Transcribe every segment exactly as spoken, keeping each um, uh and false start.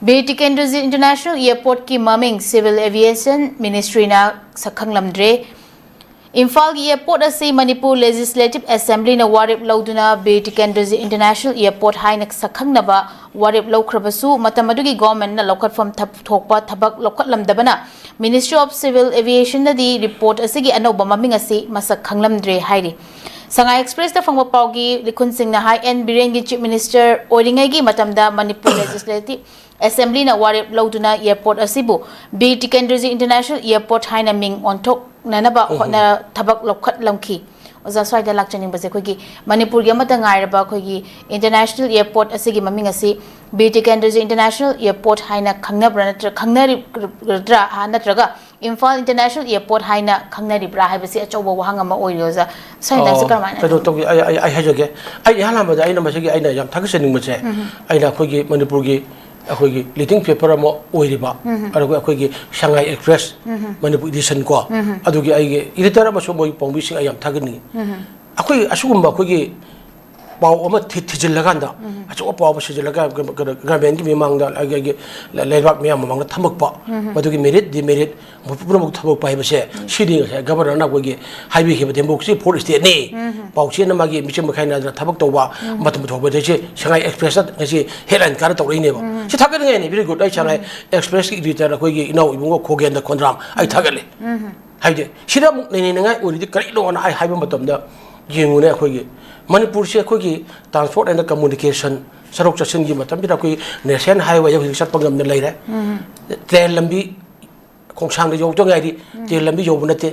Bir Tikendrajit international ꯑꯦꯌꯔꯄꯣꯔꯠꯀꯤ ꯃꯃꯤꯡ civil aviation ꯃꯤꯅꯤꯁꯇ꯭ꯔꯤꯅ ꯁꯛꯈꯪꯂꯝꯗ꯭ꯔꯦ꯫ ꯏꯝꯐꯥꯜꯒꯤ airport ꯑꯁꯤ ꯃꯅꯤꯄꯨꯔ ꯂꯦꯖꯤꯁꯂꯦꯇꯤꯚ ꯑꯦꯁꯦꯝꯕ꯭ꯂꯤꯅ ꯋꯥꯔꯦꯞ ꯂꯧꯗꯨꯅ ꯕꯤꯔ ꯇꯤꯀꯦꯟꯗ꯭ꯔꯖꯤꯠ ꯏꯟꯇꯔꯅꯦꯁꯅꯦꯜ ꯑꯦꯌꯔꯄꯣꯔꯠ ꯍꯥꯏꯅ ꯁꯛꯈꯪꯅꯕ ꯋꯥꯔꯦꯞ ꯂꯧꯈ꯭ꯔꯕꯁꯨ, ꯃꯇꯝ ꯑꯗꯨꯒꯤ ꯒꯣꯚꯔꯟꯃꯦꯟꯠꯅ ꯂꯧꯈꯠꯐꯝ ꯊꯞ-, ꯊꯣꯛꯄ ꯊꯕꯛ ꯂꯧꯈꯠꯂꯝꯗꯕꯅ Ministry of Civil Aviationꯅꯗꯤ ꯔꯤꯄꯣꯔꯠ ꯑꯁꯤꯒꯤ ꯑꯅꯧꯕ ꯃꯃꯤꯡ ꯑꯁꯤ ꯃꯁꯛ ꯈꯪꯂꯝꯗ꯭ꯔꯦ ꯍꯥꯏꯔꯤ꯫ ꯁꯉꯥꯏ ꯑꯦꯛꯁꯄ꯭ꯔꯦꯁꯇ ꯐꯪꯕ ꯄꯥꯎꯒꯤ ꯂꯤꯈꯨꯟꯁꯤꯡꯅ ꯍꯥꯏ, ꯑꯦꯟ ꯕꯤꯔꯦꯟꯒꯤ ꯆꯤꯐ ꯃꯤꯅꯤꯁꯇꯔ ꯑꯣꯏꯔꯤꯉꯩꯒꯤ ꯃꯇꯝꯗ ꯃꯅꯤꯄꯨꯔ ꯂꯦꯖꯤꯁꯂꯦꯇꯤꯚ ꯑꯦꯁꯦꯝꯕ꯭ꯂꯤꯅ ꯋꯥꯔꯦꯞ ꯂꯧꯗꯨꯅ ꯑꯦꯌꯔꯄꯣꯔꯠ ꯑꯁꯤꯕꯨ ꯕꯤꯔ ꯇꯤꯀꯦꯟꯗ꯭ꯔꯖꯤꯠ ꯏꯟꯇꯔꯅꯦꯁꯅꯦꯜ ꯑꯦꯌꯔꯄꯣꯔꯠ ꯍꯥꯏꯅ ꯃꯤꯡ ꯑꯣꯟꯊꯣꯛꯅꯅꯕ ꯎꯝ꯫ ꯍꯣꯠꯅ-, ꯊꯕꯛ ꯂꯧꯈꯠꯂꯝꯈꯤ꯫ ꯑꯣꯖꯥ, ꯁ꯭ꯋꯥꯏꯗ ꯂꯥꯛꯆꯅꯤꯡꯕꯁꯦ, ꯑꯩꯈꯣꯏꯒꯤ ꯃꯅꯤꯄꯨꯔꯒꯤ ꯑꯃꯠꯇ ꯉꯥꯏꯔꯕ ꯑꯩꯈꯣꯏꯒꯤ ꯏꯟꯇꯔꯅꯦꯁꯅꯦꯜ ꯑꯦꯌꯔꯄꯣꯔꯠ ꯑꯁꯤꯒꯤ ꯃꯃꯤꯡ ꯑꯁꯤ ꯕꯤꯔ ꯇꯤꯀꯦꯟꯗ꯭ꯔꯖꯤꯠ ꯏꯟꯇꯔꯅꯦꯁꯅꯦꯜ ꯑꯦꯌꯔꯄꯣꯔꯠ ꯍꯥꯏꯅ ꯈꯪꯅꯕ꯭ꯔꯥ ꯅꯠꯇ꯭ꯔ-, ꯈꯪꯅꯔꯤꯕ꯭ꯔꯥ, ꯅꯠꯇ꯭ꯔꯒ ꯏꯝꯐꯥꯜ ꯏꯟꯇꯔꯅꯦꯁꯅꯦꯜ ꯑꯦꯌꯔꯄꯣꯔꯠ ꯍꯥꯏꯅ ꯈꯪꯅꯔꯤꯕ꯭ꯔꯥ ꯍꯥꯏꯕꯁꯤ ꯑꯆꯧꯕ ꯋꯥꯍꯪ ꯑꯃ ꯑꯣꯏꯔꯤ, ꯑꯣꯖꯥ꯫ ꯁ꯭ꯋꯥꯏ ꯃꯇꯥꯡꯁꯤ ꯑꯣ, ꯀꯔꯝꯍꯥꯏꯅ ꯀꯩꯅꯣ ꯇꯧꯒꯦ? ꯇꯧꯒꯦ, ꯑꯩ, ꯑꯩ, ꯑꯩ ꯍꯥꯏꯖꯒꯦ꯫ ꯑꯩ ꯏꯍꯥꯟ ꯍꯥꯟꯕꯗ ꯑꯩꯅ ꯃꯁꯤꯒꯤ ꯑꯩꯅ ꯌꯥꯝ ꯊꯥꯒꯠꯆꯅꯤꯡꯕꯁꯦ, ꯎꯝ꯫ ꯑꯩꯅ ꯑꯩꯈꯣꯏꯒꯤ ꯃꯅꯤꯄꯨꯔꯒꯤ ꯑꯩꯈꯣꯏꯒꯤ ꯂꯤꯗꯤꯡ ꯄꯦꯄꯔ ꯑꯃ ꯑꯣꯏꯔꯤꯕ, ꯎꯝ꯫ ꯑꯗꯨꯒ ꯑꯩꯈꯣꯏꯒꯤ ꯁꯉꯥꯏ ꯑꯦꯛꯁꯄ꯭ꯔꯦꯁ ꯎꯝ꯫ ꯃꯅꯤꯄꯨꯔ ꯏꯗꯤꯁꯟ ꯀꯣ, ꯎꯝ꯫ ꯑꯗꯨꯒꯤ ꯑꯩꯒꯤ ꯏꯗꯤꯇꯔ ꯑꯃꯁꯨꯡ ꯃꯣꯏꯒꯤ ꯄꯥꯎꯃꯤꯁꯤꯡ ꯑꯩ ꯌꯥꯝ ꯊꯥꯒꯠꯅꯤꯡꯉꯤ꯫ ꯎꯝ꯫ ꯑꯩꯈꯣꯏ ꯑꯁꯤꯒꯨꯝꯕ ꯑꯩꯈꯣꯏꯒꯤ ꯄꯥꯎ ꯑꯃ ꯊꯤ-, ꯊꯤꯖꯤꯜꯂꯀꯥꯟꯗ, ꯎꯝ꯫ ꯑꯆꯧꯕ ꯄꯥꯎ ꯑꯃ ꯁꯤꯖꯤꯜꯂꯒ ꯒ-, ꯒ-, ꯒ-, ꯒꯚꯔꯟꯃꯦꯟꯒꯤ ꯃꯤꯃꯥꯡꯗ, ꯑꯩꯒꯤ, ꯑꯩꯒꯤ ꯂꯩꯕꯥꯛ ꯃꯤꯌꯥꯝ ꯃꯃꯥꯡꯗ ꯊꯝꯃꯛꯄ, ꯎꯝ꯫ ꯃꯗꯨꯒꯤ ꯃꯦꯔꯤꯠ, ꯗꯤꯃꯦꯔꯤꯠ, ꯄꯨꯝꯅꯃꯛ ꯊꯝꯃꯛꯄ ꯍꯥꯏꯕꯁꯦ, ꯎꯝ꯫ ꯁꯤꯗꯤ ꯉꯁꯥꯏ ꯒꯚꯔꯅꯔꯅ ꯑꯩꯈꯣꯏꯒꯤ ꯍꯥꯏꯕꯤꯈꯤꯕ democracy fourth state-ꯅꯤ꯫ ꯎꯝ꯫ ꯄꯥꯎꯆꯦ ꯑꯃꯒꯤ ꯃꯤꯆꯪ ꯃꯤꯈꯥꯏ ꯅꯥꯏꯗꯅ ꯊꯕꯛ ꯇꯧꯕ, ꯎꯝ꯫ ꯃꯇꯝ ꯄꯨꯊꯣꯛꯄꯗ ꯁꯤ ꯁꯉꯥꯏ ꯑꯦꯛꯁꯄ꯭ꯔꯦꯁꯇ ꯉꯁꯤ headline ꯀꯥꯔ ꯇꯧꯔꯛꯏꯅꯦꯕ꯫ ꯎꯝ꯫ ꯁꯤ ꯊꯥꯒꯠꯅꯤꯡꯉꯥꯏꯅꯤ, very good꯫ ꯑꯩ ꯁꯉꯥꯏ ꯎꯝ꯫ ꯑꯦꯛꯁꯄ꯭ꯔꯦꯁꯀꯤ ꯏꯗꯤꯇꯔ ꯑꯩꯈꯣꯏꯒꯤ ꯏꯅꯥꯎ ꯏꯕꯨꯡꯉꯣ ꯈꯣꯒꯦꯟꯗ ꯈꯣꯟꯗ꯭ꯔꯥꯝ ꯑꯩ ꯎꯝ꯫ ꯊꯥꯒꯠꯂꯤ꯫ ꯎꯝ꯫ ꯍꯥꯏꯗꯤ, ꯁꯤꯗ ꯑꯃꯨꯛ ꯅꯩꯅꯅꯤꯡꯉꯥꯏ ꯑꯣꯏꯔꯤꯗꯤ ꯀꯔꯤꯅꯣꯅ ꯑꯩ ꯍꯥꯏꯕ ꯃꯇꯝꯗ, ꯌꯦꯡꯉꯨꯅꯦ, ꯑꯩꯈꯣꯏꯒꯤ ꯃꯅꯤꯄꯨꯔꯁꯦ ꯑꯩꯈꯣꯏꯒꯤ transport and communication, ꯆꯠꯊꯣꯛ ꯆꯠꯁꯤꯟꯒꯤ ꯃꯇꯝꯁꯤꯗ ꯑꯩꯈꯣꯏ national highway ꯍꯧꯖꯤꯛ ꯆꯠꯄ ꯉꯝꯅ ꯂꯩꯔꯦ꯫ ꯎꯝ꯫ ꯇ꯭ꯔꯦꯟ ꯂꯝꯕꯤ ꯈꯣꯡꯁꯥꯡꯗ ꯌꯧꯗ ꯉꯥꯏꯔꯤ, ꯎꯝ꯫ ꯇ꯭ꯔꯦꯟ ꯂꯝꯕꯤ ꯌꯧꯕ ꯅꯠꯇꯦ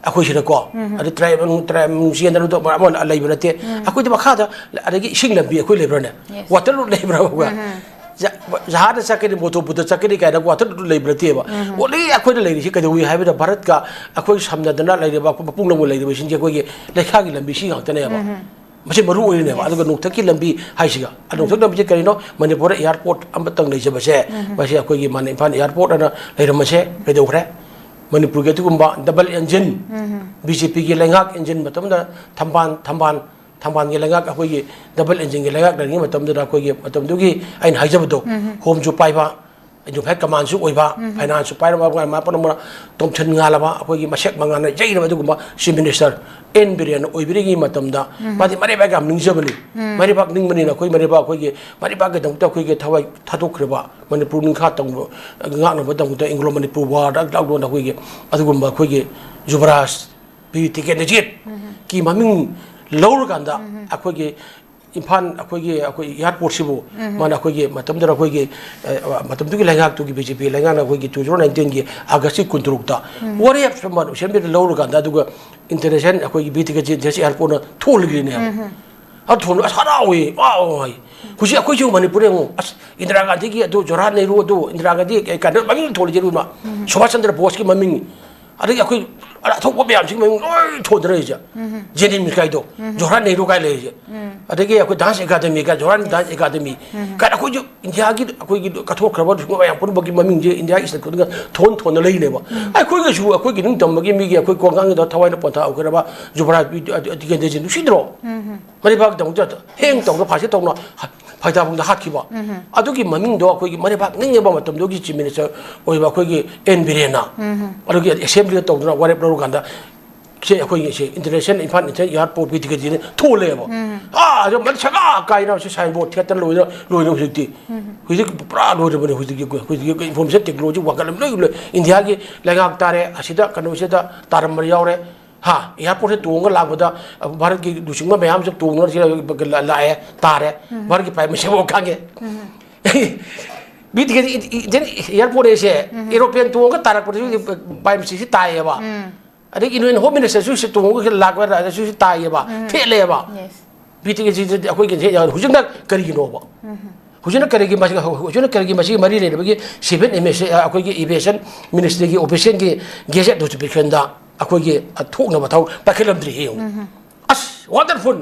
ꯑꯩꯈꯣꯏ ꯁꯤꯗꯀꯣ꯫ ꯎꯝ꯫ ꯑꯗꯩ ꯇ꯭ꯔꯦꯟ, ꯇ꯭ꯔꯦꯟ ꯆꯦꯟꯗꯅ ꯑꯃ ꯑꯃ ꯂꯩꯕ ꯅꯠꯇꯦ꯫ ꯎꯝ꯫ ꯑꯩꯈꯣꯏꯗꯤ ꯃꯈꯥꯗ, ꯑꯗꯒꯤ ꯏꯁꯤꯡ ꯂꯝꯕꯤ ꯑꯩꯈꯣꯏ ꯂꯩꯕ꯭ꯔꯥꯅꯦ? Yes꯫ Water road ꯂꯩꯕ꯭ꯔꯥ? ꯎꯝ꯫ ꯖ-, ꯖꯍꯥꯖꯗ ꯆꯠꯀꯅꯤ, ꯃꯣꯇꯣꯔ ꯕꯣꯠꯇ ꯆꯠꯀꯅꯤ ꯀꯥꯏꯅ water road ꯂꯩꯕ ꯅꯠꯇꯦꯕ꯫ ꯎꯝ꯫ Only ꯑꯩꯈꯣꯏꯅ ꯂꯩꯔꯤꯁꯤ ꯀꯩꯗꯧꯏ ꯍꯥꯏꯕꯗ, ꯚꯥꯔꯠꯀ ꯑꯩꯈꯣꯏ ꯁꯝꯅꯗꯅ ꯂꯩꯔꯤꯕ, ꯑꯩꯈꯣꯏ ꯃꯄꯨꯡ ꯂꯧꯅ ꯂꯩꯔꯤꯕꯁꯤꯡꯁꯦ ꯑꯩꯈꯣꯏꯒꯤ ꯂꯩꯈꯥꯒꯤ ꯂꯝꯕꯤꯁꯤ ꯉꯥꯛꯇꯅꯦꯕ꯫ ꯎꯝ꯫ ꯃꯁꯤ ꯃꯔꯨ ꯑꯣꯏꯔꯤꯅꯦꯕ꯫ Yes꯫ ꯑꯗꯨꯒ ꯅꯣꯡꯊꯛꯀꯤ ꯂꯝꯕꯤ ꯍꯥꯏꯁꯤꯒ, ꯑ, ꯅꯣꯡꯊꯛ ꯎꯝ꯫ ꯂꯝꯕꯤꯁꯦ ꯀꯔꯤꯅꯣ? ꯃꯅꯤꯄꯨꯔꯗ airport ꯑꯃꯇꯪ ꯂꯩꯖꯕꯁꯦ, ꯎꯝ꯫ ꯃꯁꯤ ꯑꯩꯈꯣꯏꯒꯤ ꯃꯥꯅ ꯏꯝꯐꯥꯜ airport ꯑꯅ ꯂꯩꯔꯝꯕꯁꯦ ꯀꯩꯗꯧꯈ꯭ꯔꯦ? ꯃꯅꯤꯄꯨꯔꯒꯤ ꯑꯗꯨꯒꯨꯝꯕ double engine, ꯎꯝ꯫ BJPꯒꯤ ꯂꯩꯉꯥꯛ engine ꯃꯇꯝꯗ ꯊꯝꯕꯥꯜ, ꯊꯝꯕꯥꯜ ꯃꯄꯥꯟꯒꯤ ꯂꯩꯉꯥꯛ, ꯑꯩꯈꯣꯏꯒꯤ ꯗꯕꯜ ꯏꯟꯖꯤꯟꯒꯤ ꯂꯩꯉꯥꯛ ꯂꯩꯔꯤꯉꯩ ꯃꯇꯝꯗꯨꯗ ꯑꯩꯈꯣꯏꯒꯤ ꯃꯇꯝꯗꯨꯒꯤ ꯑꯩꯅ ꯍꯥꯏꯖꯕꯗꯣ, ꯎꯝ꯫ ꯍꯣꯝꯁꯨ ꯄꯥꯏꯕ, ꯑꯗꯨ ꯍꯦꯛ ꯀꯃꯥꯟꯁꯨ ꯑꯣꯏꯕ, ꯎꯝ꯫ ꯐꯥꯏꯅꯥꯟꯁꯁꯨ ꯄꯥꯏꯔꯕ, ꯃꯥ ꯄꯨꯝꯅꯃꯛ ꯇꯣꯝꯊꯤꯟ ꯉꯥꯜꯂꯕ, ꯑꯩꯈꯣꯏꯒꯤ ꯃꯁꯦꯛ ꯃꯉꯥꯜꯅ ꯌꯩꯔꯕ ꯑꯗꯨꯒꯨꯝꯕ ꯆꯤꯐ ꯃꯤꯅꯤꯁꯇꯔ ꯑꯦꯟ ꯕꯤꯔꯦꯟꯅ ꯑꯣꯏꯕꯤꯔꯤꯉꯩ ꯃꯇꯝꯗ, ꯎꯝ꯫ ꯃꯥꯗꯤ ꯃꯔꯩꯕꯥꯛ ꯌꯥꯝ ꯅꯤꯡꯖꯕꯅꯤ꯫ ꯎꯝ꯫ ꯃꯔꯩꯕꯥꯛ ꯅꯤꯡꯕꯅꯤꯅ ꯑꯩꯈꯣꯏ ꯃꯔꯩꯕꯥꯛ, ꯑꯩꯈꯣꯏꯒꯤ ꯃꯔꯩꯕꯥꯛꯀꯤꯗꯃꯛꯇ ꯑꯩꯈꯣꯏꯒꯤ ꯊꯋꯥꯏ ꯊꯥꯗꯣꯛꯈ꯭ꯔꯤꯕ, ꯃꯅꯤꯄꯨꯔ ꯅꯤꯡꯈꯥ ꯇꯝꯕ, ꯉꯥꯛꯅꯕꯗꯃꯛꯇ ꯑꯦꯡꯒ꯭ꯂꯣ ꯃꯅꯤꯄꯨꯔ ꯋꯥꯔꯗ ꯂꯥꯛꯂꯣꯟ ꯑꯩꯈꯣꯏꯒꯤ ꯑꯗꯨꯒꯨꯝꯕ ꯑꯩꯈꯣꯏꯒꯤ ꯖꯨꯕꯔꯥꯖ ꯕꯤꯔ ꯇꯤꯀꯦꯟꯗ꯭ꯔꯖꯤꯠꯀꯤ ꯃꯃꯤꯡ ꯂꯧꯔꯀꯥꯟꯗ, ꯎꯝ꯫ ꯑꯩꯈꯣꯏꯒꯤ ꯏꯝꯐꯥꯜ, ꯑꯩꯈꯣꯏꯒꯤ, ꯑꯩꯈꯣꯏ ꯏꯌꯥꯔꯄꯣꯔꯠꯁꯤꯕꯨ, ꯎꯝ꯫ ꯃꯥꯅ ꯑꯩꯈꯣꯏꯒꯤ ꯃꯇꯝꯗꯨꯗ ꯑꯩꯈꯣꯏꯒꯤ, ꯑ, ꯃꯇꯝꯗꯨꯒꯤ ꯂꯩꯉꯥꯛꯇꯨꯒꯤ ꯕꯤ ꯖꯦ ꯄꯤ ꯂꯩꯉꯥꯛꯅ ꯑꯩꯈꯣꯏꯒꯤ two thousand nineteenꯒꯤ ꯑꯥꯒꯁꯀꯤ ꯀꯨꯟꯇꯔꯨꯛꯇ, ꯎꯝ꯫ ꯋꯥꯔꯦꯞ ꯑꯃ ꯑꯦꯁꯦꯝꯕ꯭ꯂꯤꯗ ꯂꯧꯔꯀꯥꯟꯗ, ꯑꯗꯨꯒ ꯏꯟꯇꯔꯅꯦꯁꯅꯦꯜ ꯑꯩꯈꯣꯏꯒꯤ ꯕꯤꯔ ꯇꯤꯀꯦꯟꯗ꯭ꯔꯖꯤꯠ ꯑꯦꯌꯥꯔꯄꯣꯔꯠꯅ ꯊꯣꯛꯍꯜꯂꯤꯅꯦꯕ꯫ ꯎꯝ꯫ ꯑꯗꯨ ꯊꯣꯡꯗꯣ ꯑꯁ ꯍꯔꯥꯎꯋꯦ, ꯋꯥꯎ ꯍꯥꯏ꯫ ꯍꯧꯖꯤꯛ ꯑꯩꯈꯣꯏꯁꯨ ꯃꯅꯤꯄꯨꯔꯗ ꯌꯦꯡꯉꯨ, ꯑꯁ, ꯏꯟꯗꯤꯔꯥ ꯒꯥꯟꯙꯤꯒꯤ ꯑꯗꯨ, ꯖꯋꯥꯍꯔꯂꯥꯜ ꯅꯦꯍꯔꯨ ꯑꯗꯨ, ꯏꯟꯗꯤꯔꯥ ꯒꯥꯟꯙꯤ ꯀꯩ ꯀꯥꯟꯗ ꯃꯃꯤꯡ ꯊꯣꯜꯂꯤꯁꯦ ꯎꯔꯨꯅ, ꯎꯝ꯫ ꯁꯨꯚꯥꯁ ꯆꯟꯗ꯭ꯔ ꯕꯣꯁꯀꯤ ꯃꯃꯤꯡ, ꯑꯗꯒꯤ ꯑꯩꯈꯣꯏ ꯑꯊꯧꯕ ꯃꯌꯥꯝꯁꯤꯒꯤ ꯃꯃꯤꯡ ꯂꯣꯏ ꯊꯣꯟꯗꯅ ꯂꯩꯔꯤꯁꯦ꯫ ꯎꯝ꯫ ꯖꯦꯅꯤꯝꯁ ꯀꯥꯏꯗꯣ, ꯎꯝ꯫ ꯖꯋꯥꯍꯔꯂꯥꯜ ꯅꯦꯍꯔꯨ ꯀꯥꯏ ꯂꯩꯔꯤꯁꯦ꯫ ꯎꯝ꯫ ꯑꯗꯒꯤ ꯑꯩꯈꯣꯏ ꯗꯥꯟꯁ ꯑꯦꯀꯥꯗꯃꯤ ꯀꯥꯏ, ꯖꯋꯥꯍꯔꯂꯥꯜ ꯗꯥꯟꯁ ꯑꯦꯀꯥꯗꯃꯤ꯫ ꯎꯝ꯫ ꯀꯥꯏꯅ ꯑꯩꯈꯣꯏꯁꯨ ꯏꯟꯗꯤꯌꯥꯒꯤ ꯑꯩꯈꯣꯏꯒꯤ ꯀꯠꯊꯣꯛꯈ꯭ꯔꯕ ꯃꯌꯥꯝ ꯄꯨꯝꯅꯃꯛꯀꯤ ꯃꯃꯤꯡꯁꯦ ꯏꯟꯗꯤꯌꯥꯒꯤ ꯏꯁꯇꯦꯠ ꯈꯨꯗꯤꯡꯃꯛ ꯊꯣꯟ ꯊꯣꯟꯅ ꯂꯩꯅꯦꯕ꯫ ꯎꯝ꯫ ꯑꯩꯈꯣꯏꯒꯤꯁꯨ ꯑꯩꯈꯣꯏꯒꯤ ꯅꯤꯡꯇꯝꯕꯒꯤ ꯃꯤꯒꯤ ꯑꯩꯈꯣꯏ ꯀꯣꯡꯒꯥꯡꯒꯤꯗ ꯊꯋꯥꯏꯅ ꯄꯣꯟꯊꯥ ꯍꯧꯈ꯭ꯔꯕ ꯖꯨꯕꯔꯥꯖ ꯇꯤꯀꯦꯟꯗ꯭ꯔꯖꯤꯠ ꯅꯨꯡꯁꯤꯗ꯭ꯔꯣ? ꯎꯝ꯫ ꯃꯔꯩꯕꯥꯛꯇ ꯑꯃꯨꯛ ꯍꯦꯡ ꯇꯧꯅ ꯐꯥꯁꯤ ꯇꯧꯅ ꯐꯩꯗꯥꯕꯨꯡꯗ ꯍꯥꯠꯈꯤꯕ꯫ ꯎꯝ꯫ ꯑꯗꯨꯒꯤ ꯃꯃꯤꯡꯗꯣ ꯑꯩꯈꯣꯏꯒꯤ ꯃꯔꯩꯕꯥꯛ ꯅꯤꯡꯉꯕ ꯃꯇꯝꯗꯨꯒꯤ ꯆꯤꯐ ꯃꯤꯅꯤꯁꯇꯔ ꯑꯣꯏꯕ ꯑꯩꯈꯣꯏꯒꯤ ꯑꯦꯟ ꯕꯤꯔꯦꯟꯅ ꯎꯝ꯫ ꯑꯗꯨꯒꯤ ꯑꯦꯁꯦꯝꯕ꯭ꯂꯤꯗ ꯇꯧꯗꯨꯅ ꯋꯥꯔꯦꯞ ꯂꯧꯔꯀꯥꯟꯗ ꯁꯦ ꯑꯩꯈꯣꯏꯒꯤ ꯁꯦ ꯏꯟꯇꯔꯅꯦꯁꯅꯦꯜ ꯏꯝꯐꯥꯜ ꯏꯟꯇꯔꯅꯦꯁꯅꯦꯜ ꯏꯌꯥꯔꯄꯣꯔꯠ ꯕꯤꯔ ꯇꯤꯀꯦꯟꯗ꯭ꯔꯖꯤꯠꯅ ꯊꯣꯜꯂꯦꯕ꯫ ꯎꯝ꯫ ꯑꯥ, ꯑꯗꯨ ꯃꯟ ꯁꯒꯥ ꯀꯥꯏꯅ ꯁꯤ ꯁꯥꯏꯟ ꯕꯣꯔꯗ ꯊꯦꯠꯇꯅ ꯂꯣꯏꯅ, ꯂꯣꯏꯅ ꯍꯧꯖꯤꯛꯇꯤ꯫ ꯎꯝ꯫ ꯍꯧꯖꯤꯛ ꯄꯨꯔꯥ ꯂꯣꯏꯔꯕꯅꯤ꯫ ꯍꯧꯖꯤꯛꯀꯤ, ꯍꯧꯖꯤꯛꯀꯤ ꯏꯟꯐꯣꯔꯃꯦꯁꯟ ꯇꯦꯛꯅꯣꯂꯣꯖꯤ ꯋꯥꯡꯈꯠꯂꯕ ꯂꯣꯏ, ꯂꯣꯏ ꯏꯟꯗꯤꯌꯥꯒꯤ ꯂꯩꯉꯥꯛ ꯇꯥꯔꯦ, ꯑꯁꯤꯗ ꯀꯩꯅꯣꯁꯤꯗ ꯇꯥꯔꯝꯕ ꯌꯥꯎꯔꯦ꯫ ꯍꯥ, ꯑꯦꯌꯥꯔꯄꯣꯔꯠꯁꯦ ꯇꯣꯡꯉ ꯂꯥꯛꯄꯗ, ꯑ, ꯚꯥꯔꯠꯀꯤ ꯂꯨꯆꯤꯡꯕ ꯃꯌꯥꯝꯁꯨ ꯇꯣꯡꯗꯨꯅ ꯁꯤꯗ ꯂꯥꯛꯑꯦ, ꯇꯥꯔꯦ꯫ ꯎꯝ꯫ ꯚꯥꯔꯠꯀꯤ ꯄ꯭ꯔꯥꯏꯝ ꯃꯤꯅꯤꯁꯇꯔ ꯐꯥꯎ ꯈꯪꯉꯦ꯫ ꯎꯝ꯫ ꯕꯤꯔ ꯇꯤꯀꯦꯟꯗ꯭ꯔꯖꯤꯠ ꯏꯟ-, ꯏꯟ-, ꯏꯟꯗꯤꯌꯟ ꯑꯦꯌꯥꯔꯄꯣꯔꯠ ꯑꯁꯦ ꯎꯝ꯫ ꯑꯦꯔꯣꯄ꯭ꯂꯦꯟ ꯇꯣꯡꯉꯒ ꯇꯥꯔꯛꯄꯗꯁꯨ ꯄ꯭ꯔꯥꯏꯝ ꯃꯤꯅꯤꯁꯇꯔꯁꯤ ꯇꯥꯏꯌꯦꯕ꯫ ꯎꯝ꯫ ꯑꯗꯒꯤ ꯏꯟꯗꯤꯌꯟ ꯍꯣꯝ ꯃꯤꯅꯤꯁꯇꯔꯁꯨ ꯁꯤ ꯇꯣꯡꯉꯒ ꯂꯥꯛꯄꯗꯁꯨ ꯁꯤ ꯇꯥꯏꯌꯦꯕ꯫ ꯎꯝ꯫ ꯊꯦꯠꯂꯦꯕ꯫ Yes꯫ ꯕꯤꯔ ꯇꯤꯀꯦꯟꯗ꯭ꯔꯖꯤꯠ ꯑꯩꯈꯣꯏꯒꯤ ꯍꯧꯖꯤꯛꯅ ꯀꯔꯤꯒꯤꯅꯣꯕ? ꯎꯝ꯫ ꯍꯧꯖꯤꯛꯅ ꯀꯔꯤꯒꯤ ꯃꯁꯤ, ꯍꯧꯖꯤꯛꯅ ꯀꯔꯤꯒꯤ ꯃꯁꯤꯒꯤ ꯃꯔꯤ ꯂꯩꯅꯕꯒꯤ ꯁꯤꯚꯤꯜ ꯑꯦꯃꯤꯁ-, ꯑꯩꯈꯣꯏꯒꯤ ꯑꯦꯚꯤꯌꯦꯁꯟ ꯃꯤꯅꯤꯁꯇ꯭ꯔꯤꯒꯤ ꯑꯣꯐꯤꯁꯤꯌꯦꯜꯒꯤ ꯒꯦꯖꯦꯠ ꯅꯣꯇꯤꯐꯤꯀꯦꯁꯟꯗ ꯑꯩꯈꯣꯏꯒꯤ ꯊꯣꯛꯅꯕ ꯊꯕꯛ ꯄꯥꯏꯈꯠꯂꯝꯗ꯭ꯔꯤ ꯌꯦꯡꯉꯨ꯫ ꯎꯝ꯫ ꯑꯁ, ꯋꯥꯟꯗꯔꯐꯨꯜ!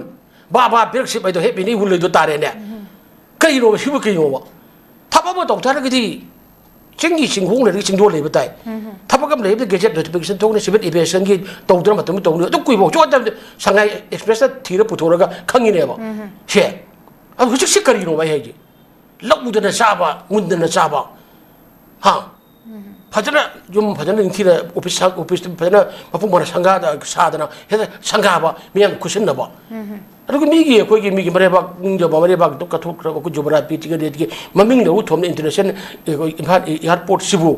ꯕꯥ ꯕꯥ ꯕꯤꯔꯛꯁꯤꯞ ꯍꯥꯏꯗꯣ ꯍꯦꯞ ꯃꯤꯅꯤ ꯋꯤꯜ ꯂꯩꯗꯣ ꯇꯥꯔꯦꯅꯦ꯫ ꯎꯝ꯫ ꯀꯩꯅꯣꯕ ꯁꯤꯕꯨ ꯀꯩꯅꯣꯕ? ꯊꯕꯛ ꯑꯃ ꯇꯧ ꯇꯥꯔꯒꯗꯤ ꯆꯤꯡꯒꯤ ꯆꯤꯡꯈꯣꯡ ꯂꯩꯔꯒ ꯆꯤꯡꯗꯣꯜ ꯂꯩꯕ ꯇꯥꯏ꯫ ꯊꯕꯛ ꯑꯃ ꯂꯩꯕꯗ ꯒꯦꯖꯦꯠ ꯅꯣꯇꯤꯐꯤꯀꯦꯁꯟ ꯊꯣꯛꯅꯤ, ꯁꯤꯚꯤꯜ ꯑꯦꯚꯤꯌꯦꯁꯟꯒꯤ ꯇꯧꯗꯅ ꯃꯇꯝꯗꯨ ꯇꯧꯅꯤ꯫ ꯑꯗꯨ ꯀꯨꯏꯕ ꯁꯨꯡꯍꯟꯗꯕꯗ ꯁꯉꯥꯏ ꯑꯦꯛꯁꯄ꯭ꯔꯦꯁꯇ ꯊꯤꯔ ꯄꯨꯊꯣꯔꯒ ꯈꯪꯉꯤꯅꯦꯕ꯫ ꯁꯦ꯫ ꯑꯗꯨ ꯍꯧꯖꯤꯛꯁꯤ ꯀꯔꯤꯅꯣ ꯑꯩ ꯍꯥꯏꯁꯦ? ꯂꯧꯗꯅ ꯆꯥꯕ, ꯃꯨꯟꯗꯅ ꯆꯥꯕ꯫ ꯍꯥ? ꯐꯖꯅ ꯌꯨꯝ ꯐꯖꯅ ꯅꯤꯡꯊꯤꯅ ꯑꯣꯐꯤꯁ ꯁꯪ-, ꯑꯣꯐꯤꯁꯇꯨ ꯐꯖꯅ ꯃꯄꯨꯡ ꯐꯥꯅ ꯁꯪꯒꯥꯗ ꯁꯥꯗꯅ ꯍꯦꯛꯇ ꯁꯪꯒꯥꯕ, ꯃꯤꯌꯥꯝ ꯈꯨꯠꯁꯤꯟꯅꯕ꯫ ꯑꯗꯨꯒ ꯃꯤꯒꯤ, ꯑꯩꯈꯣꯏꯒꯤ ꯃꯤꯒꯤ ꯃꯔꯩꯕꯥꯛ ꯅꯤꯡꯖꯕ ꯃꯔꯩꯕꯥꯛꯇꯣ ꯀꯠꯊꯣꯛꯈ꯭ꯔꯕ ꯑꯩꯈꯣꯏ ꯖꯨꯕꯔꯥꯠ ꯄꯤꯇꯤꯒ ꯔꯦꯠꯀꯤ ꯃꯃꯤꯡ ꯂꯧꯔ ꯊꯣꯟꯕ ꯏꯟꯇꯔꯅꯦꯁꯅꯦꯜ, ꯑꯩꯈꯣꯏ ꯏꯝꯐꯥꯜ ꯑꯦꯌꯥꯔꯄꯣꯔꯠꯁꯤꯕꯨ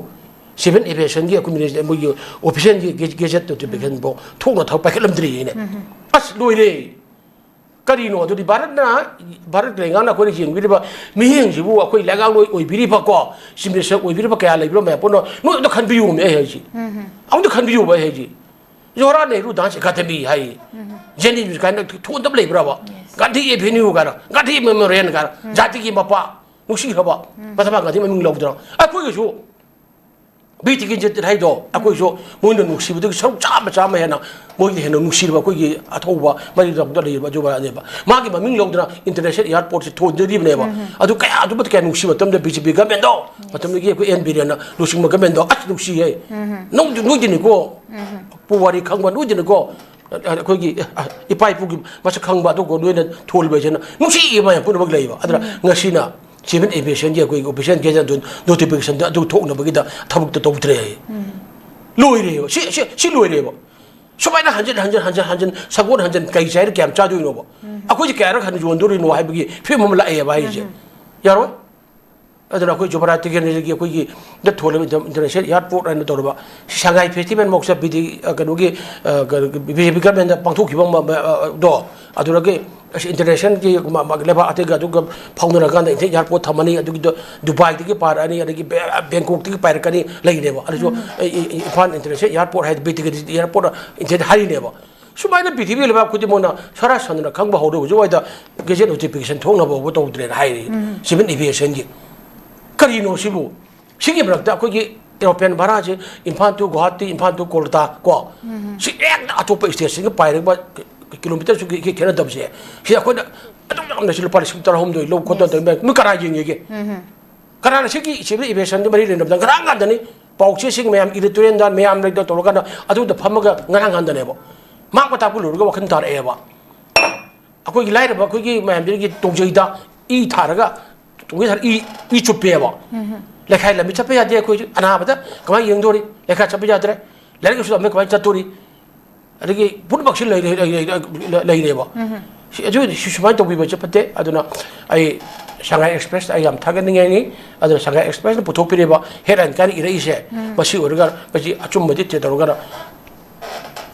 ꯁꯤꯚꯤꯜ ꯑꯦꯚꯤꯌꯦꯁꯟꯒꯤ ꯑꯩꯈꯣꯏ ꯃꯤꯅꯤꯁ-, ꯃꯣꯏꯒꯤ ꯑꯣꯐꯤꯁꯤꯌꯦꯜꯒꯤ ꯒꯦ-, ꯒꯦꯖꯦꯠ ꯅꯣꯇꯤꯐꯤꯀꯦꯁꯟꯐꯥꯎ ꯊꯣꯛꯅ ꯊꯕꯛ ꯄꯥꯏꯈꯠꯂꯝꯗ꯭ꯔꯤꯅꯦ꯫ ꯑꯁ, ꯂꯣꯏꯔꯦ꯫ ꯀꯔꯤꯅꯣ ꯑꯗꯨꯗꯤ? ꯚꯥꯔꯠꯅ, ꯚꯥꯔꯠ ꯂꯩꯉꯥꯛꯅ ꯑꯩꯈꯣꯏꯅ ꯌꯦꯡꯕꯤꯔꯤꯕ ꯃꯤꯠꯌꯦꯡꯁꯤꯕꯨ ꯑꯩꯈꯣꯏ ꯂꯩꯉꯥꯛꯂꯣꯏ ꯑꯣꯏꯕꯤꯔꯤꯕꯀꯣ, ꯆꯤꯐ ꯃꯤꯅꯤꯁꯇꯔ ꯑꯣꯏꯕꯤꯔꯤꯕ ꯀꯌꯥ ꯂꯩꯕ꯭ꯔꯣ ꯃꯌꯥꯝ ꯄꯨꯟꯅ? ꯅꯣꯏ ꯑꯝꯇ ꯈꯟꯕꯤꯌꯨꯃꯦ ꯑꯩ ꯍꯥꯏꯁꯤ꯫ ꯑꯃꯨꯛꯇ ꯈꯟꯕꯤꯌꯨꯕ ꯑꯩ ꯍꯥꯏꯁꯤ꯫ ꯖꯋꯥꯍꯔꯂꯥꯜ ꯅꯦꯍꯔꯨ ꯗꯥꯟꯁ ꯑꯦꯀꯥꯗꯃꯤ ꯍꯥꯏ, ꯖꯦꯅꯤꯝꯁ ꯀꯥꯏꯅ ꯊꯣꯟꯗꯕ ꯂꯩꯕ꯭ꯔꯕ? ꯒꯥꯟꯙꯤ ꯑꯦꯚꯦꯅ꯭ꯌꯨ ꯀꯥꯏꯅ, ꯒꯥꯟꯙꯤ ꯃꯦꯃꯣꯔꯤꯌꯦꯜ ꯀꯥꯏꯅ, ꯖꯥꯇꯤꯒꯤ ꯃꯄꯥ, ꯅꯨꯡꯁꯤꯈ꯭ꯔꯕ ꯃꯍꯥꯇꯃꯥ ꯒꯥꯟꯙꯤ ꯃꯃꯤꯡ ꯂꯧꯗꯅ꯫ ꯑꯩꯈꯣꯏꯒꯤꯁꯨ ꯕꯤꯔ ꯇꯤꯀꯦꯟꯗ꯭ꯔꯖꯤꯠ ꯍꯥꯏꯗꯣ, ꯑꯩꯈꯣꯏꯁꯨ ꯃꯣꯏꯅ ꯅꯨꯡꯁꯤꯕꯗꯒꯤ ꯁꯔꯨꯛ ꯆꯥꯝꯃ, ꯆꯥꯝꯃ ꯍꯦꯟꯅ ꯃꯣꯏꯅ ꯍꯦꯟꯅ ꯅꯨꯡꯁꯤꯔꯕ ꯑꯩꯈꯣꯏꯒꯤ ꯑꯊꯧꯕ ꯃꯔꯤ ꯂꯝꯗ ꯂꯩꯔꯤꯕ ꯖꯨꯕꯔꯥꯠꯅꯦꯕ꯫ ꯃꯥꯒꯤ ꯃꯃꯤꯡ ꯂꯧꯗꯅ ꯏꯟꯇꯔꯅꯦꯁꯅꯦꯜ ꯑꯦꯌꯥꯔꯄꯣꯔꯠꯁꯦ ꯊꯣꯟꯖꯔꯤꯕꯅꯦꯕ꯫ ꯑꯗꯨ ꯀꯌꯥ, ꯑꯗꯨꯃꯗꯤ ꯀꯌꯥ ꯅꯨꯡꯁꯤꯕ ꯃꯇꯝꯗ ꯕꯤ ꯖꯦ ꯄꯤ ꯒꯃꯦꯟꯗꯣ, ꯃꯇꯝꯗꯨꯒꯤ ꯑꯩꯈꯣꯏ ꯑꯦꯟ ꯕꯤꯔꯦꯟꯅ ꯂꯨꯆꯤꯡꯕ ꯒꯃꯦꯟꯗꯣ, ꯑꯁ, ꯅꯨꯡꯁꯤꯌꯦ꯫ ꯅꯣꯏꯗꯤ, ꯅꯣꯏꯗꯤꯅꯤꯀꯣ, ꯄꯨꯋꯥꯔꯤ ꯈꯪꯕ ꯅꯣꯏꯗꯤꯅꯤꯀꯣ, ꯑꯩꯈꯣꯏꯒꯤ ꯏꯄꯥ ꯏꯄꯨꯒꯤ ꯃꯁꯛ ꯈꯪꯕ ꯑꯗꯨꯒ ꯅꯣꯏꯅ ꯊꯣꯜꯂꯤꯕ ꯍꯥꯏꯁꯤꯅ ꯅꯨꯡꯁꯤꯕ ꯃꯌꯥꯝ ꯄꯨꯝꯅꯃꯛ ꯂꯩꯕ꯫ ꯑꯗꯨꯅ ꯉꯁꯤꯅ ꯁꯤꯚꯤꯜ ꯑꯦꯚꯤꯌꯦꯁꯟꯒꯤ ꯑꯩꯈꯣꯏꯒꯤ ꯑꯣꯐꯤꯁꯤꯌꯦꯜ ꯒꯦꯖꯦꯠ ꯅꯣꯇꯤꯐꯤꯀꯦꯁꯟꯗ ꯑꯗꯨ ꯊꯣꯛꯅꯕꯒꯤꯗ ꯊꯕꯛꯇꯣ ꯇꯧꯗ꯭ꯔꯦ ꯍꯥꯏꯌꯦ꯫ ꯂꯣꯏꯔꯦꯕ꯫ ꯁꯤ, ꯁꯤ, ꯁꯤ ꯂꯣꯏꯔꯦꯕ꯫ ꯁꯨꯃꯥꯏꯅ ꯍꯟꯖꯤꯟ, ꯍꯟꯖꯤꯟ, ꯍꯟꯖꯤꯟ, ꯍꯟꯖꯤꯟ ꯁꯒꯣꯜ ꯍꯟꯖꯤꯟ ꯀꯩ ꯆꯥꯏꯔ ꯀꯌꯥꯝ ꯆꯥꯗꯣꯏꯅꯣꯕ? ꯑꯩꯈꯣꯏꯁꯦ ꯀꯌꯥꯔꯛ ꯍꯟꯅ ꯌꯣꯟꯗꯣꯔꯤꯅꯣ ꯍꯥꯏꯕꯒꯤ ꯐꯤꯕꯝ ꯑꯃ ꯂꯥꯛꯑꯦꯕ ꯍꯥꯏꯁꯦ꯫ ꯌꯥꯔꯣꯏ꯫ ꯑꯗꯨꯅ ꯑꯩꯈꯣꯏ ꯖꯨꯕꯔꯥꯠ ꯇꯤꯀꯦꯟꯗ꯭ꯔꯖꯤꯠꯀꯤ ꯑꯩꯈꯣꯏꯒꯤ ꯗ ꯊꯣꯜꯂꯤꯕ ꯏꯟꯇꯔ-, ꯏꯟꯇꯔꯅꯦꯁꯅꯦꯜ ꯑꯦꯌꯥꯔꯄꯣꯔꯠ ꯍꯥꯏꯅ ꯇꯧꯔꯕ ꯁꯉꯥꯏ ꯐꯦꯁꯇꯤꯚꯦꯜ ꯃꯣꯛꯆ ꯕꯤꯗꯤ, ꯑ, ꯀꯩꯅꯣꯒꯤ, ꯑ, ꯀꯩꯅꯣꯒꯤ ꯕꯤ ꯖꯦ ꯄꯤ ꯒꯚꯔꯟꯃꯦꯟꯗ ꯄꯥꯡꯊꯣꯛꯈꯤꯕ ꯑꯃ, ꯑ, ꯑ, ꯗꯣ, ꯑꯗꯨꯗꯒꯤ ꯑꯁ ꯏꯟꯇꯔꯅꯦꯁꯅꯦꯜꯒꯤ ꯃ-, ꯃ-, ꯂꯩꯕꯥꯛ ꯑꯇꯩꯒ ꯑꯗꯨꯒ ꯐꯥꯎꯅꯔꯀꯥꯟꯗ ꯏꯟꯇꯔꯅꯦꯁꯅꯦꯜ ꯑꯦꯌꯥꯔꯄꯣꯔꯠ ꯊꯝꯃꯅꯤ, ꯑꯗꯨꯒꯤꯗꯣ ꯗꯨꯕꯥꯏꯗꯒꯤ ꯄꯥꯏꯔꯛꯑꯅꯤ, ꯑꯗꯒꯤ ꯕꯦ-, ꯕꯦꯡꯀꯣꯛꯇꯒꯤ ꯄꯥꯏꯔꯛꯀꯅꯤ ꯂꯩꯔꯦꯕ꯫ ꯑꯗꯨꯁꯨ E-, E-, Imphal international airport ꯍꯥꯏꯗꯤ ꯕꯤ ꯇꯤ ꯀꯦ ꯑꯦꯌꯥꯔꯄꯣꯔꯠ ꯏꯟꯇꯔꯅꯦꯁꯅꯦꯜ ꯍꯥꯏꯔꯤꯅꯦꯕ꯫ ꯁꯨꯃꯥꯏꯅ ꯄ꯭ꯔꯤꯊꯤꯕꯤꯒꯤ ꯂꯩꯕꯥꯛ ꯈꯨꯗꯤꯡꯃꯛꯅ ꯁꯔꯥ ꯁꯟꯗꯅ ꯈꯪꯕ ꯍꯧꯔꯦ꯫ ꯍꯧꯖꯤꯛ ꯋꯥꯏꯗ ꯒꯦꯖꯦꯠ ꯅꯣꯇꯤꯐꯤꯀꯦꯁꯟ ꯊꯣꯛꯅꯕ ꯐꯥꯎꯕ ꯇꯧꯗ꯭ꯔꯦꯅ ꯍꯥꯏꯔꯤ꯫ ꯁꯤꯚꯤꯜ ꯑꯦꯚꯤꯌꯦꯁꯟꯒꯤ꯫ ꯀꯔꯤꯅꯣ ꯁꯤꯕꯨ? ꯁꯤꯒꯤ ꯃꯔꯛꯇ ꯑꯩꯈꯣꯏꯒꯤ ꯑꯦꯔꯣꯄ꯭ꯂꯦꯟ ꯚꯔꯥꯁꯦ ꯏꯝꯐꯥꯜ to ꯒꯨꯋꯥꯍꯥꯇꯤ, ꯏꯝꯐꯥꯜ to ꯀꯣꯜꯀꯇꯥ ꯀꯣ, ꯁꯤ ꯍꯦꯛꯇ ꯑꯇꯣꯞꯄ ꯁ꯭ꯇꯦꯠꯁꯤꯡꯒ ꯄꯥꯏꯔꯒ ꯀꯤꯂꯣꯃꯤꯇꯔꯁꯨ ꯈꯦ-, ꯈꯦꯠꯅꯗꯕꯁꯦ, ꯁꯤ ꯑꯩꯈꯣꯏꯅ ꯑꯗꯨꯛ ꯌꯥꯝꯅ ꯁꯤ ꯂꯨꯄꯥ ꯂꯤꯁꯤꯡ ꯇꯔꯥꯍꯨꯝꯗꯣꯏ ꯂꯧ ꯈꯣꯠꯇꯅ ꯇꯧꯔꯤ ꯃꯌꯥꯝ, ꯃꯤ ꯀꯅꯥ ꯌꯦꯡꯉꯤꯒꯦ? ꯀꯅꯥꯅ ꯁꯤꯒꯤ ꯏꯁꯤꯕꯤꯜ ꯑꯦꯚꯤꯌꯦꯁꯟꯗ ꯃꯔꯤ ꯂꯩꯅꯕꯗ ꯉꯔꯥꯡ ꯉꯥꯟꯗꯅꯤ ꯄꯥꯎꯆꯦꯁꯤꯡ ꯃꯌꯥꯝ, ꯏꯗꯤꯇꯣꯔꯤꯌꯦꯜꯗ ꯃꯌꯥꯝ ꯂꯩꯗ ꯇꯧꯔꯀꯥꯟꯗ ꯑꯗꯨꯗ ꯐꯝꯃꯒ ꯉꯔꯥꯡ ꯉꯥꯟꯗꯅꯦꯕ ꯃꯥꯛ ꯃꯇꯥꯛꯄ ꯂꯣꯏꯔꯒ ꯋꯥꯈꯜ ꯇꯥꯔꯛꯑꯦꯕ꯫ ꯑꯩꯈꯣꯏꯒꯤ ꯂꯥꯏꯔꯕ ꯑꯩꯈꯣꯏꯒꯤ ꯃꯌꯥꯝꯁꯤꯒꯤ ꯇꯣꯡꯖꯩꯗ ꯏ ꯊꯥꯔꯒ, ꯇꯣꯡꯖꯩ ꯊꯥꯔ ꯏ, ꯏ ꯆꯨꯞꯄꯦꯕ꯫ ꯂꯩꯈꯥꯏ ꯂꯝꯕꯤ ꯆꯠꯄ ꯌꯥꯗꯦ ꯑꯩꯈꯣꯏ꯫ ꯑꯅꯥꯕꯗ ꯀꯃꯥꯏꯅ ꯌꯦꯡꯗꯣꯔꯤ? ꯂꯩꯈꯥꯏ ꯆꯠꯄ ꯌꯥꯗ꯭ꯔꯦ꯫ ꯂꯥꯏꯔꯤꯛ ꯂꯥꯏꯁꯨ ꯇꯝꯕ ꯀꯃꯥꯏꯅ ꯆꯠꯇꯣꯔꯤ? ꯑꯗꯒꯤ ꯄꯨꯝꯅꯃꯛꯁꯤ ꯂꯩꯔꯦ-, ꯂꯩꯔꯦ-, ꯂꯩꯔꯦꯕ꯫ ꯁꯤ, ꯑꯗꯨ, ꯁꯤ ꯁꯨꯃꯥꯏꯅ ꯇꯧꯕꯤꯕꯁꯦ ꯐꯠꯇꯦ꯫ ꯑꯗꯨꯅ ꯑꯩ ꯁꯉꯥꯏ ꯑꯦꯛꯁꯄ꯭ꯔꯦꯁꯇ ꯑꯩ ꯌꯥꯝ ꯊꯥꯒꯠꯅꯤꯡꯉꯥꯏꯅꯤ꯫ ꯑꯗꯨꯅ ꯁꯉꯥꯏ ꯑꯦꯛꯁꯄ꯭ꯔꯦꯁꯅ ꯄꯨꯊꯣꯛꯄꯤꯔꯤꯕ ꯍꯦꯗꯂꯥꯏꯟ ꯀꯥꯏꯅ ꯏꯔꯛꯏꯁꯦ, ꯃꯁꯤ ꯑꯣꯏꯔꯒ ꯃꯁꯤ ꯑꯆꯨꯝꯕꯗꯤ ꯇꯦ ꯇꯧꯔꯒꯅ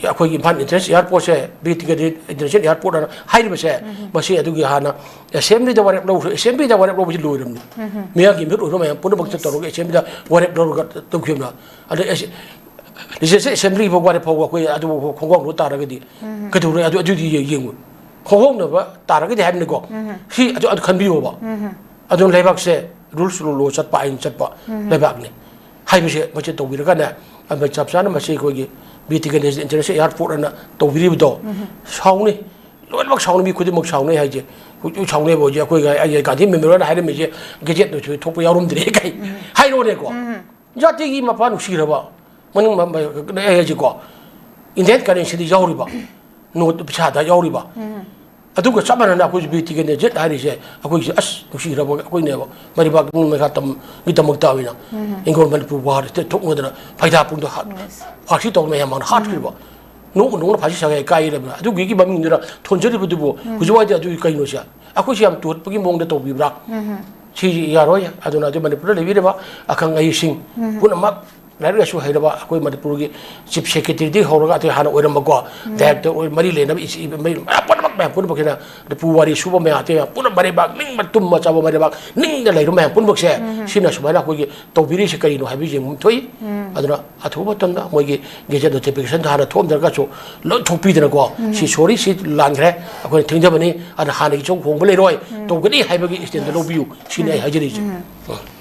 ꯑꯩꯈꯣꯏꯒꯤ Imphal international ꯑꯦꯌꯥꯔꯄꯣꯔꯠꯁꯦ, Bir Tikendrajit international airport ꯑꯅ ꯍꯥꯏꯔꯤꯕꯁꯦ, ꯃꯁꯤ ꯑꯗꯨꯒꯤ ꯍꯥꯟꯅ ꯑꯦꯁꯦꯝꯕ꯭ꯂꯤꯗ ꯋꯥꯔꯦꯞ ꯂꯧꯈ꯭ꯔꯦ꯫ ꯑꯦꯁꯦꯝꯕ꯭ꯂꯤꯗ ꯋꯥꯔꯦꯞ ꯂꯧꯕꯁꯤ ꯂꯣꯏꯔꯕꯅꯤ꯫ ꯃꯤꯌꯥꯝꯒꯤ ꯃꯤꯍꯨꯠ ꯑꯣꯏꯕ ꯃꯌꯥꯝ ꯄꯨꯝꯅꯃꯛꯇ ꯇꯧꯔꯒ ꯑꯦꯁꯦꯝꯕ꯭ꯂꯤꯗ ꯋꯥꯔꯦꯞ ꯂꯧꯔꯒ ꯇꯧꯈꯤꯕꯅ꯫ ꯑꯗ ꯑꯦꯁ-, ꯂꯤꯖꯤꯁꯂꯦꯇꯤꯚ ꯑꯦꯁꯦꯝꯕ꯭ꯂꯤ ꯐꯥꯎ ꯋꯥꯔꯦꯞ ꯐꯥꯎꯕ ꯑꯩꯈꯣꯏ ꯑꯗꯨ ꯈꯣꯡꯒꯥꯎꯅꯕ ꯇꯥꯔꯒꯗꯤ ꯀꯩꯗꯧꯔꯦ? ꯑꯗꯨ, ꯑꯗꯨꯗꯤ ꯌꯦꯡ-, ꯌꯦꯡꯉꯨ꯫ ꯈꯣꯡꯒꯥꯎꯅꯕ ꯇꯥꯔꯒꯗꯤ ꯍꯥꯏꯕꯅꯤꯀꯣ꯫ ꯁꯤ ꯑꯗꯨ, ꯑꯗꯨ ꯈꯟꯕꯤꯌꯣꯕ꯫ ꯑꯗꯨꯅ ꯂꯩꯕꯥꯛꯁꯦ ꯔꯨꯜꯁ ꯂꯣ ꯆꯠꯄ, ꯑꯥꯏꯟ ꯆꯠꯄ ꯂꯩꯕꯥꯛꯅꯤ ꯍꯥꯏꯕꯁꯦ ꯃꯁꯤ ꯇꯧꯕꯤꯔꯒꯅꯦ, ꯑꯗꯨ ꯆꯞ ꯆꯥꯅ ꯃꯁꯤ ꯑꯩꯈꯣꯏꯒꯤ ꯕꯤꯔ ꯇꯤꯀꯦꯟꯗ꯭ꯔꯖꯤꯠ ꯏꯟꯇꯔꯅꯦꯁꯅꯦꯜ ꯑꯦꯌꯥꯔꯄꯣꯔꯠ ꯑꯅ ꯇꯧꯕꯤꯔꯤꯕꯗꯣ ꯁꯥꯎꯅꯤ꯫ ꯂꯣꯏꯅꯃꯛ ꯁꯥꯎꯅꯤ, ꯃꯤ ꯈꯨꯗꯤꯡꯃꯛ ꯁꯥꯎꯅꯩ ꯍꯥꯏꯁꯦ꯫ ꯍꯧꯖꯤꯛ ꯁꯥꯎꯅꯩꯕ ꯍꯧꯖꯤꯛ ꯑꯩꯈꯣꯏ, ꯑꯩ ꯒꯥꯟꯙꯤ ꯃꯦꯃꯣꯔꯤꯌꯦꯜ ꯍꯥꯏꯔꯝꯃꯤꯁꯦ ꯒꯦꯖꯦꯠꯇꯁꯨ ꯊꯣꯛꯄ ꯌꯥꯎꯔꯝꯗ꯭ꯔꯦ ꯀꯥꯏ ꯍꯥꯏꯔꯣꯅꯦꯀꯣ꯫ ꯖꯥꯇꯤꯒꯤ ꯃꯄꯥ ꯅꯨꯡꯁꯤꯔꯕ ꯃꯅꯤꯡ ꯃ-, ꯃ-, ꯑꯩ ꯍꯥꯏꯁꯦꯀꯣ, ꯏꯟꯗꯤꯌꯟ ꯀꯔꯦꯟꯁꯤꯗ ꯌꯥꯎꯔꯤꯕ, ꯅꯣꯠ ꯄꯩꯁꯥꯗ ꯌꯥꯎꯔꯤꯕ, ꯑꯗꯨꯒ ꯆꯞ ꯃꯥꯟꯅꯅ ꯑꯩꯈꯣꯏꯁꯨ ꯕꯤꯔ ꯇꯤꯀꯦꯟꯗ꯭ꯔꯖꯤꯠ ꯍꯥꯏꯔꯤꯁꯦ ꯑꯩꯈꯣꯏꯁꯦ ꯑꯁ ꯅꯨꯡꯁꯤꯔꯕ ꯑꯩꯈꯣꯏꯅꯦꯕ꯫ ꯃꯔꯩꯕꯥꯛ ꯅꯤꯡ ꯃꯩꯈꯥ ꯇꯝꯒꯤꯗꯃꯛꯇ ꯑꯣꯏꯅ ꯏꯪꯒꯣꯜ ꯃꯅꯤꯄꯨꯔ ꯋꯥꯔ ꯊꯣꯛꯅꯗꯅ ꯐꯩꯗꯥ ꯄꯨꯡꯗ ꯍꯥꯠ-, ꯐꯥꯁꯤ ꯇꯧꯗꯅ ꯃꯌꯥꯝ ꯃꯥꯡꯗ ꯍꯥꯠꯈ꯭ꯔꯤꯕ꯫ ꯅꯣꯡꯃ ꯅꯣꯡꯃ ꯐꯥꯁꯤ ꯁꯉꯥꯏ ꯀꯥꯏꯔꯕꯅ ꯑꯗꯨꯒꯤ ꯃꯃꯤꯡꯗꯨꯅ ꯊꯣꯟꯖꯔꯤꯕꯗꯨꯕꯨ ꯍꯧꯖꯤꯛ ꯋꯥꯏꯗꯤ ꯑꯗꯨꯒꯤ ꯀꯩꯅꯣꯁꯦ ꯑꯩꯈꯣꯏꯁꯦ ꯌꯥꯝ ꯇꯨꯍꯠꯄꯒꯤ ꯃꯑꯣꯡꯗ ꯇꯧꯕꯤꯕ꯭ꯔꯥ? ꯁꯤ ꯌꯥꯔꯣꯏ꯫ ꯑꯗꯨꯅ ꯑꯗꯨ ꯃꯅꯤꯄꯨꯔꯗ ꯂꯩꯕꯤꯔꯤꯕ ꯑꯈꯪ ꯑꯍꯩꯁꯤꯡ ꯄꯨꯝꯅꯃꯛ, ꯂꯥꯏꯔꯤꯛ ꯂꯥꯏꯁꯨ ꯍꯩꯔꯕ ꯑꯩꯈꯣꯏ ꯃꯅꯤꯄꯨꯔꯒꯤ ꯆꯤꯐ ꯁꯦꯀ꯭ꯔꯦꯇꯔꯤꯗꯒꯤ ꯍꯧꯔꯒ ꯑꯇꯩ ꯍꯥꯟꯅ ꯑꯣꯏꯔꯝꯕꯀꯣ, ꯗꯥꯏꯔꯦꯛꯇꯔ ꯑꯣꯏ, ꯃꯔꯤ ꯂꯩꯅꯕ ꯏꯆꯦ ꯃꯌꯥꯝ ꯄꯨꯝꯅꯃꯛ, ꯃꯌꯥꯝ ꯄꯨꯝꯅꯃꯛꯁꯤꯅ ꯂꯐꯨ ꯋꯥꯔꯤ ꯁꯨꯕ ꯃꯌꯥꯝ, ꯑꯇꯩ ꯃꯌꯥꯝ ꯄꯨꯝꯅꯃꯛ ꯃꯔꯩꯕꯥꯛ ꯅꯤꯡꯕ ꯇꯨꯝꯕ ꯆꯥꯕ ꯃꯔꯩꯕꯥꯛ ꯅꯤꯡꯗ ꯂꯩꯔꯤꯕ ꯃꯌꯥꯝ ꯄꯨꯝꯅꯃꯛꯁꯦ ꯁꯤꯅ ꯁꯨꯃꯥꯏꯅ ꯑꯩꯈꯣꯏꯒꯤ ꯇꯧꯕꯤꯔꯤꯁꯦ ꯀꯔꯤꯅꯣ ꯍꯥꯏꯕ ꯌꯦꯡꯐꯝ ꯊꯣꯛꯏ꯫ ꯑꯗꯨꯅ ꯑꯊꯨꯕ ꯃꯇꯝꯗ ꯃꯣꯏꯒꯤ ꯒꯦꯖꯦꯠ ꯅꯣꯇꯤꯐꯤꯀꯦꯁꯟꯗ ꯍꯥꯟꯅ ꯊꯣꯛꯑꯝꯗ꯭ꯔꯒꯁꯨ ꯂꯣꯏ ꯊꯣꯛꯄꯤꯗꯅꯀꯣ, ꯁꯤ ꯁꯣꯔꯤ, ꯁꯤ ꯂꯥꯟꯈ꯭ꯔꯦ, ꯑꯩꯈꯣꯏꯅ ꯊꯦꯡꯊꯕꯅꯤ, ꯑꯗꯨꯅ ꯍꯥꯟꯅꯒꯤ ꯁꯨꯝ ꯍꯣꯡꯕ ꯂꯩꯔꯣꯏ, ꯇꯧꯒꯅꯤ ꯍꯥꯏꯕꯒꯤ ꯏꯁꯇꯦꯟꯗ ꯂꯧꯕꯤꯌꯨ, ꯁꯤꯅꯤ ꯑꯩ ꯍꯥꯏꯖꯔꯤꯁꯦ꯫